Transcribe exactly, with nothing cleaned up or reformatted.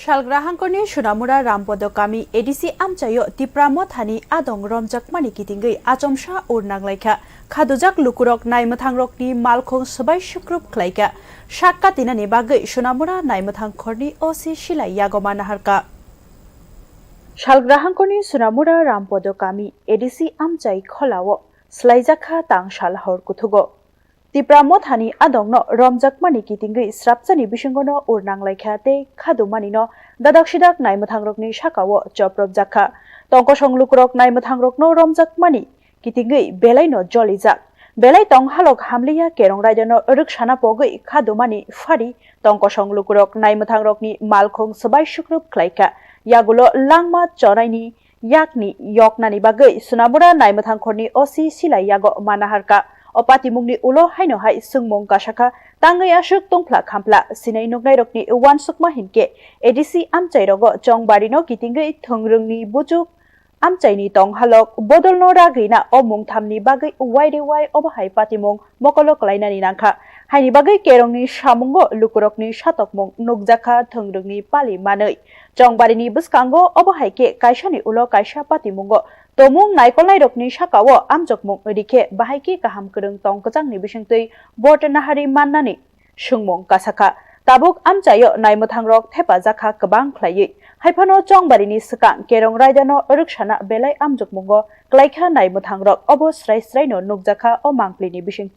Salgrahangkoni Sunamura Rampodo kami A D C amchaio Tipra Mothani adong romjakmani kitingwi achomsa ur nanglaikha. Khadujak lukurok naimwthangrokni malkhung swbai sukrup khlaikha. Sak katinani bagwi Sunamura naimwthang khorni O C silai yago manaharka. Salgrahangkoni Sunamura Rampodo kami A D C amchai kholao swlaijakha tang sal hor kuthugo. Tipra Mothani adongno romjakmani kitingwi srapchani bisingono ur nanglaikha tei khadumanino dadak sidak naimwthangrokni sakao chopropjakha. Tongkosong lukurok naimwthangrokno romjakmani kitingwi belaino jolijak. Belai tong halok hamliya kerong raidano rwksana pogwi khadumani phari tongkosong lukurok naimwthangrokni malkhung swbai sukrup khlaikha. Yagulo langma chonaini yakni yoknani bagwi Sunamura naimwthang khorni O C silai yago manaharka. O patimungni ulo haino hai swngmung kasakha, tangwi aswk tungphla khampla sinai nuknairokni uansukma hinkhe A D C amchairogo chongbarino kitingwi thwngrwngni buchuk amchaini tonghalok bodolno ragrina o mungthamni bagwi wai re wai obo hai patimung mokolo klainani nangkha. Haini bagwi kerongni samungo lukurokni satokmung nukjakha thwngrwngni pali manwi. Chongbarini bwskango obo hai khe kaisani ulo kaisa patimungo tomung naikolnairokni sakao amjokmung rikhe bahai khe kaham kwrwng tong kwchangni bisingtwi vote nahari mannani swngmung kasakha. Tabuk amchaio naimwthangrok thepajakha kwbang khlaiwi. Haiphano chongbarini swkang kerong raidano rwksana belai amjokmungo klaikha naimwthangrok obo srai sraino nukjakha o mangpilini bisingtwi.